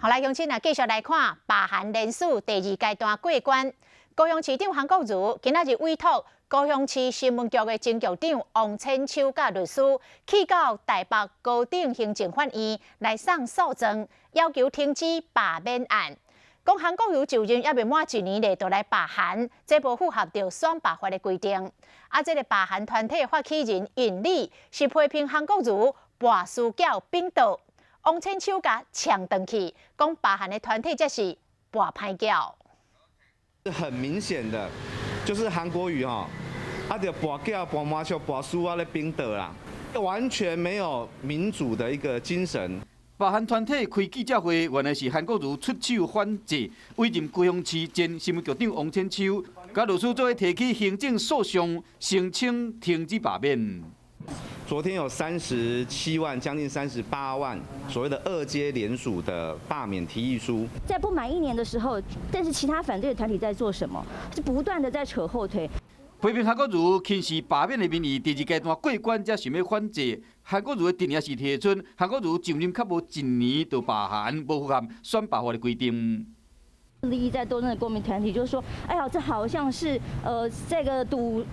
好來，鄉親啊，繼續來看罷韓連署第二階段過關。高雄市長韓國瑜今仔日委託高雄市新聞局的前局長王千秋佮律師去到台北高等行政法院來送訴狀，要求停止罷免案。講韓國瑜就任猶未滿一年咧，就來罷韓，這無符合著選罷法的規定。啊，這个罷韓團體發起人尹力是批評韓國瑜跋輸繳反桌。王千秋共嗆轉去，講罷韓的團體才是跋歹繳。很明顯的，就是韓國瑜吼，啊，就跋筊、跋麻將、跋輸仔咧反桌啦，完全沒有民主的一個精神。罷韓團體開記者會，原來是韓國瑜出手反制，委任高雄市前新聞局長王千秋，佮律師做伙提起行政訴訟，申請停止罷免。昨天有37萬，將近38萬，所謂的二階聯署的罷免提議書。在不滿一年的時候，但是其他反對的團體在做什麼？是不斷的在扯後腿。批評韓國瑜輕視罷免的民意，第二階段過關才想欲反制。韓國瑜的陣營是提出，韓國瑜就任較無一年就罷韓，無符合選罷法的規定。利益在鬥爭的公民團體就是說，哎呀，這好像是這個賭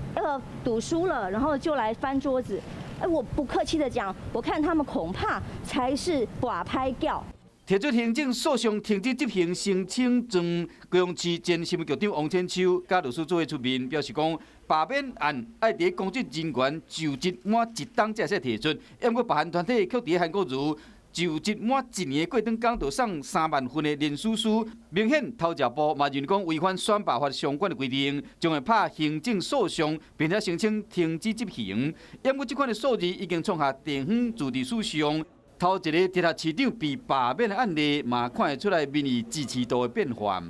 輸了，然後就來翻桌子。哎，我不客氣的講，我看他們恐怕才是跋歹繳。提出行政訴訟停止執行申請狀，高雄市前新聞局長王千秋佮律師做伙出面，表示講罷免案愛佇公職人員就職滿一冬才會使提出，毋過罷韓團體卻佇韓國瑜就職滿一年的過長工就送3萬份的連署書，明顯偷食步，嘛認為講違反選罷法相關的規定，將會拍行政訴訟，並且申請停止執行。毋過這款的數字已經創下地方自治史上頭一个直轄市長被罷免的案例，嘛看會出來民意支持度的變化。